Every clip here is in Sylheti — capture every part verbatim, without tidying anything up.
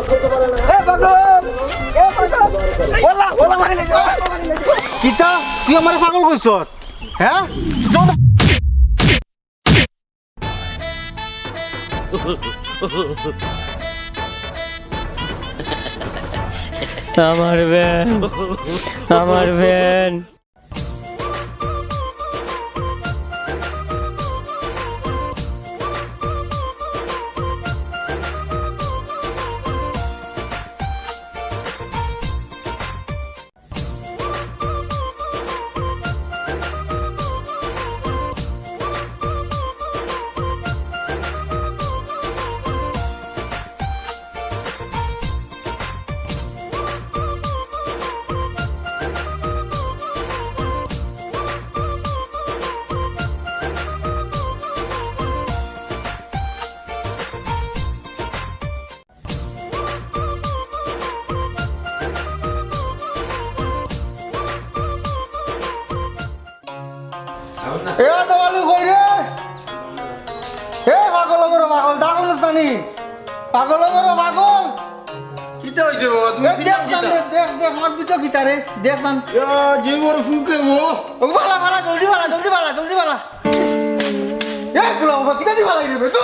এ পাগল! এ পাগল! OLA, OLA মারি লাইছে, ওলা মারি লাইছে। কিতা? তুই আমারে পাগল কইছস? হ্যাঁ? আমার ভ্যান, আমার ভ্যান। এ আদম আলী কই রে? এ পাগল ওগরে পাগল, ডাক হুনস না নি? পাগল ওগরে পাগল। কিতা অইছে বাবা? তুমি এ চিল্লাও দেখ সান কিতা? রে, দেখ, দেখ, আমার ভিডিও কিতা রে? দেখ সান। ইয়া, যে বড় ফুক রে ও। ও ফালা, ফালা, জলদি ফালা, জলদি ফালা, জলদি ফালা। এ ফুলা বাবা, কিতা দি ফালাই রে বে, তো?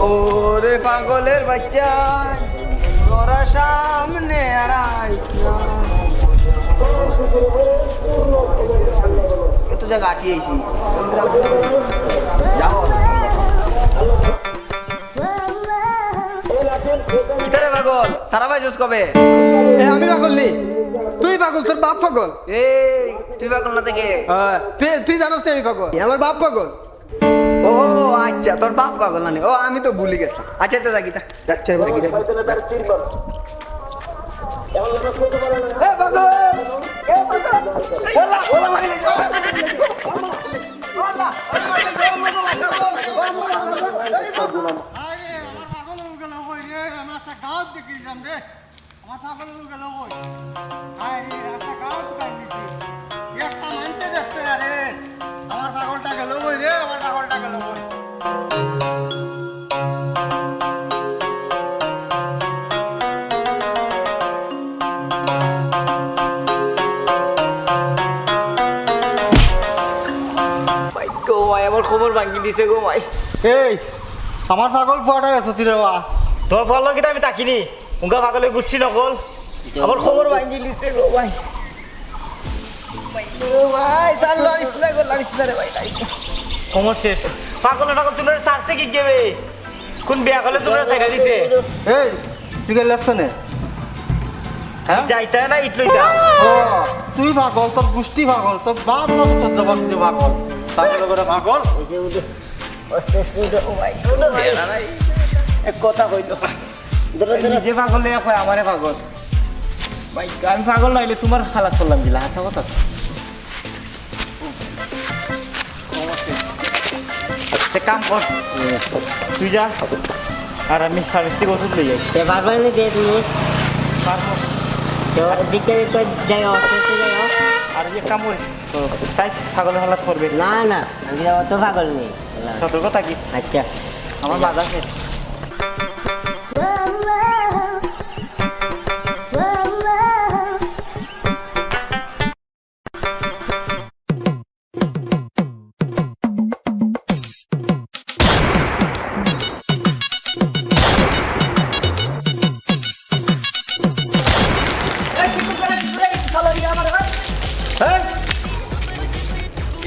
ওরে পাগলের বাচ্চা, তোরা সামনে আর আইস না। এত জায়গা আটি আইছি। যাও। কিতারে পাগল? সারা পাইছস কবে? এ, আমি পাগল নি। তুই পাগল, তোর বাপ পাগল। এই, তুই পাগল না থেকে? হ্যাঁ, তুই, তুই জানোস না আমি পাগল? আমার বাপ পাগল। ও আচ্ছা, তোর বাপ পাগল না নি? ও, আমি তো ভুলি গেছি। আচ্ছা, আচ্ছা, যা, যা, যা, যা, যা, যা। এ পাগল! এ পাগল! ওলা, ওলা মারি লাইছে, ওলা মারি লাইছে। আরে, আমার পাগল অইগেল কই রে? আমি একটা গাছ দেখিলাম রে। আমার পাগল অইগেল কই? আরে, একটা গাছ দেখিলাম। একটা মানষে দেখছে না রে। আমার পাগলটা গেল কই রে? আমার পাগলটা গেল কই? ভাই গো ভাই, আমার কোমর ভাঙি দিছে গো ভাই। এই, আমার পাগল ফুয়াটা গেছে তুই রে বা। তোর পাগল কিতা আমি তাকিনি? উঙ্গা পাগলের গুষ্টি নকল। আমার কোমর ভাঙি দিছে গো ভাই। ভাই গো ভাই, স্যার, লড়িস না গো, লড়িস না রে ভাই, লড়িস না। কোমর শেষ। পাগল টাগল তুই সারছে কি গেবে? কোন বিয়া করলে তোমরা ছাইড়া দিছে? এই, তুই গেলে আসছে না? হ্যাঁ? যাইতা না ইট লইতা? ও, তুই পাগল, তোর গুষ্টি পাগল, তোর বাপ পাগল, চোদ্দ বছর পাগল। পাগল করে পাগল। এই যে উঠো, আস্তে আস্তে উঠো, ও ভাই, উঠো ভাই। এক কথা কইতো। ধরো, ধরো। নিজে পাগল লইয়া কয় আমারে পাগল। ভাই, আমি পাগল নাইলে তোমার হালাত করলাম কিলা, হাছা কথা। এক কাম কর, তুই যা, আর আমি ফার্মেসি থেকে ওষুধ লই যাই। এ, পারবা নি যে তুমি? পারবো। তো দিকে কই যাই, অফিসে যাই। আর এক কাম করিস, তো সাইজ পাগলের হালাত করবে। না, না, আমি অত পাগল নেই। সতর্ক থাকিস। আচ্ছা। আমার বাজার শেষ।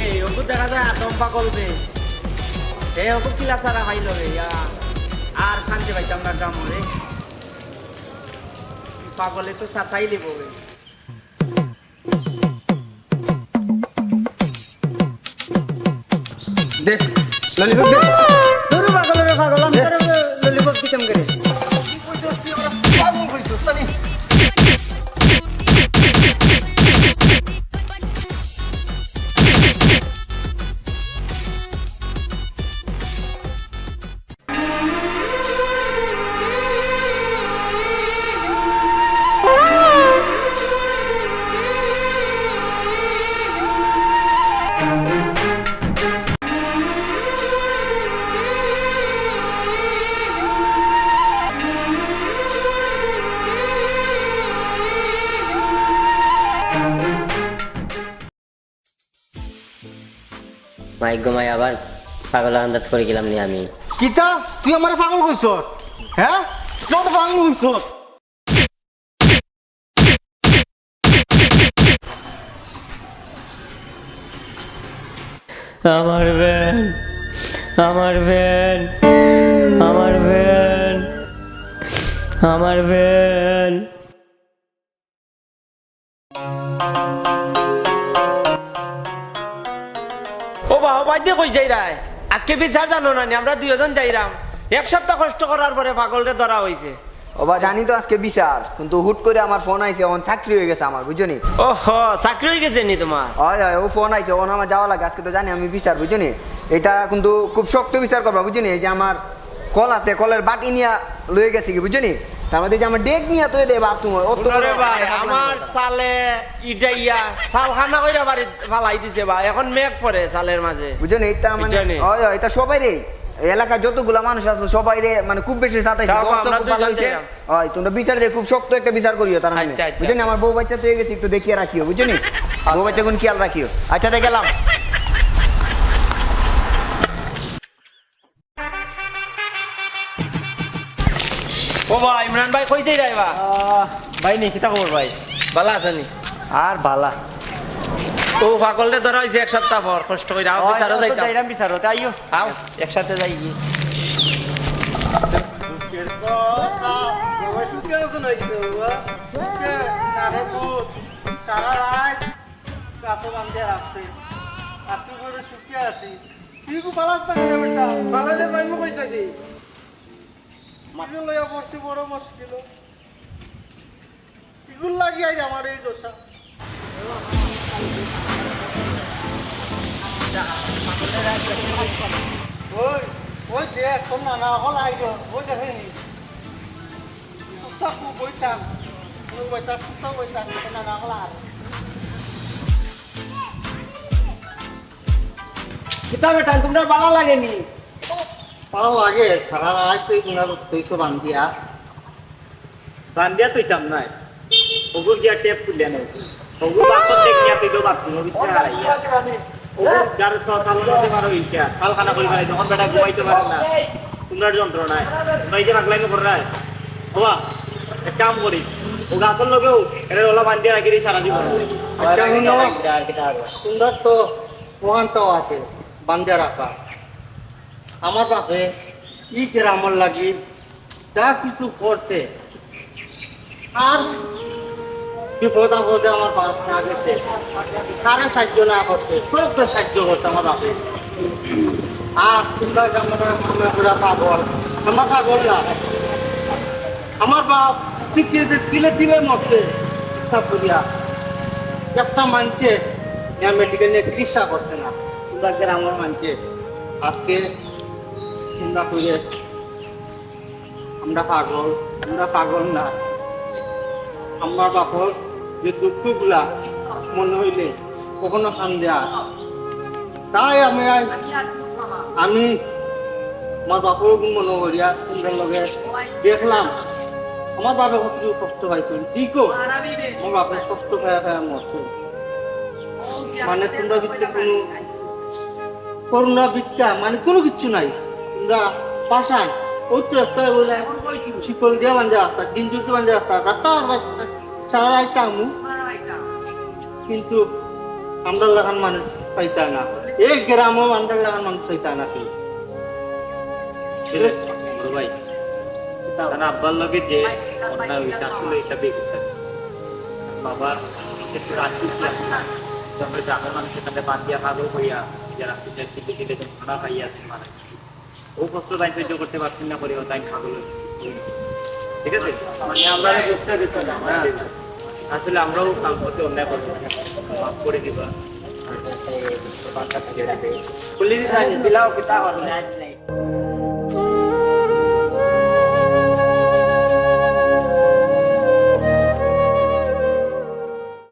এই, ওগু দেখা যায় আদম পাগল রে। এই, ওগু কিলা ছাড়া খাইল রে, ইয়া। আর শান্তি পাইতাম না গ্রামো রে। পাগলে তো সাতাই লিব রে। দে, ললিপপ দে। ধুর পাগল রে পাগল, আমি তোরে ললিপপ দিতাম করে। মাইক ঘুমাই আবার পাগল আন্দাজ করে গেলাম নি আমি। কিতা? তুই আমারে পাগল কইছস? হ্যাঁ? তুই আমারে পাগল কইছস? আমার ভ্যান, আমার ভ্যান, আমার ভ্যান, আমার ভ্যান। ও বা, ও বাদ দিয়ে কই যাইরায়? আজকে বিচার জানো না নি? আমরা দুইজন যাইরাম। এক সপ্তাহ কষ্ট করার পরে পাগলরে ধরা হইছে। ও বা, জানি তো আজকে বিচার, কিন্তু হুট করে আমার ফোন আইছে, অখন চাকরি হয়ে গেছে আমার, বুঝছো নি? ওহো, চাকরি হয়ে গেছে নি তোমার? হয়, হয়, ও ফোন আইছে, অখন আমার যাওয়া লাগে। আজকে তো জানি আমি বিচার, বুঝছো নি? এটা কিন্তু খুব শক্ত বিচার করবা, বুঝছো নি? এই যে আমার কল আছে, কলের বাটি নিয়া লয়ে গেছে কি, বুঝছো নি? তার মধ্যে যে আমার ডেক নিয়া তো দেবা তুমি, অত বড় ওরে ভাই, একটা আমার সালে ইডাইয়া সালখানা কইরা বাড়ি ফালাই দিছে বা, এখন মেঘ পড়ে সালের মাঝে। বুঝছো নি? এটা মানে, বুঝছো নি? হয়, হয়, এটা সবাই রে, এই এলাকার যতগুলা মানুষ আছে সবাই রে, মানে খুব বেশি সাতাইছে, তাও দর্শক আমরা খুব ভালো দুইজন হইছে। যাইলাম। হয়, তোমরা বিচার যে খুব শক্ত একটা বিচার করিও তার নামে। আচ্ছা, আচ্ছা। বুঝছো নি? আমার বউ বাচ্চা তো হয়ে গেছে, একটু দেখিয়া রাখিও, বুঝছো নি? বউ বাচ্চা কোন খেয়াল রাখিও। আচ্ছা, তাই গেলাম। ও ভাই, ইমরান ভাই, কই যাইরায় বা? আহ, ভাই নি, কিতা খবর ভাই? ভালা আছো নি? আর ভালা। ও পাগলরে ধরা হইছে এক সপ্তাহ পর, কষ্ট কইরা। আও, ওই, বিচারো ওই তো যাইতাম। যাইরাম বিচারো, তে আইও। আও, একসাথে যাই কি? সুখে আছো নাকি রে বাবা? সুখে? আরে পুত, সারা রাত গাছো বান্ধিয়া রাখছে। আর তুই বলে সুখে আছি। তুই কো পালাস না কেন বেটা? পালাইলে পাইবো কই থাকি? মাকে লইয়া বসতে বড় মুশকিল। ইগুর লাগি আজ আমার এই দশা। ওই, ওই দেখ, তোর নানা অকল আইলো, ওই দেখে নি। সুস্থা খুব বইতাম, ওই বইতা, সুস্থা বইতাম, তোর নানা অকল আর। কিতা বেটা, তোমরা ভালা লাগে নি? ভালা লাগে, সারা রাত তুই তোমরা তুইছো বান্ধিয়া। বান্ধিয়া তুইতাম নায়। ওগুর দিয়া টেপ খুলিয়া নেই। ওগুর বাপর দেখ নিয়া তুই তো বাথরুমের ভিতরে হারাইয়া। ওগুর যার সকাল মধ্যে বারো ইনকা, সালখানা করি বেড়াই, তখন বেটা ঘুমাইতে পারে না। তোমরার যন্ত্রণায়। তোমরা এই যে পাগলামি কররায়। বাবা, এক কাম করি। ও গাছর লগেও, এরে ওলা বান্ধিয়া রাখি দেই সারা জীবন। আচ্ছা, হুনো, তোমরা তো ওখানটাও আছে, বান্ধিয়া রাখা। আমার বাপে ই গ্রামর লাগি যা কিছু করছে, আর বিপদ আপদে আমার বাপ না গেছে, কারে সাহায্য না করছে, সবকে সাহায্য করছে আমার বাপে। আর তোমরা যেমন আমরা পুরা পাগল, আমরা পাগল না। আমার বাপ ঠিক যে তিলে তিলে মরছে, চিকিৎসা করিয়া। একটা মানষে মেডিকেল নিয়ে চিকিৎসা করছে না, তোমরা গ্রামর মানষে। আজকে তোমরা কইলে আমরা পাগল, আমরা পাগল না। আমার বাপর যে দুঃখগুলা মনে হইলে কখনো কান্দে আর। তাই আমি আই-, আমি আমার বাপর গুণ মনে করিয়া তোমরার লগে দেখলাম, আমার বাপে কত কষ্ট পাইছে, ঠিকও আমার বাপে কষ্ট পাইয়া পাইয়া মরছে। মানে তোমরা ভিতরে কোনো করুণা ভিক্ষা মানে কোনো কিচ্ছু নাই। তোমরা পাষাণ, ওই তো একটা বলে শিকল দিয়া বান্ধা রাস্তা, দিন যুদ্ধ বান্ধা রাস্তা, রাস্তা আর বাস-, সারা রাত কামু। কিন্তু আমরার লাখান মানুষ পাইতা না, এই গ্রামও আমরার লাখান মানুষ পাইতা না কেউ। রে, বড় ভাই, তার আব্বার লগে যে অন্যায় হইছে, আসলে এটা বেবিচার। বাবার একটু রাত দিচ্ছি আপনি, তারপরে গ্রামের মানুষ এখানে বাদ দিয়া পাগল হইয়া, যারা পিঠে পিঠে পিঠে যন্ত্রণা পাইয়া আছে, মারা গেছে। ও কষ্ট তাই সহ্য করতে পারছেন না, করে ও তাই পাগল হয়ে গেছে। ঠিক আছে? মানে আমরা বুঝতে দিচ্ছি না, না। আসলে আমরাও কাল প্রতি অন্যায় করবো, মাফ করে দিবা। খুলে দিতে দিলাও কিতা হবে?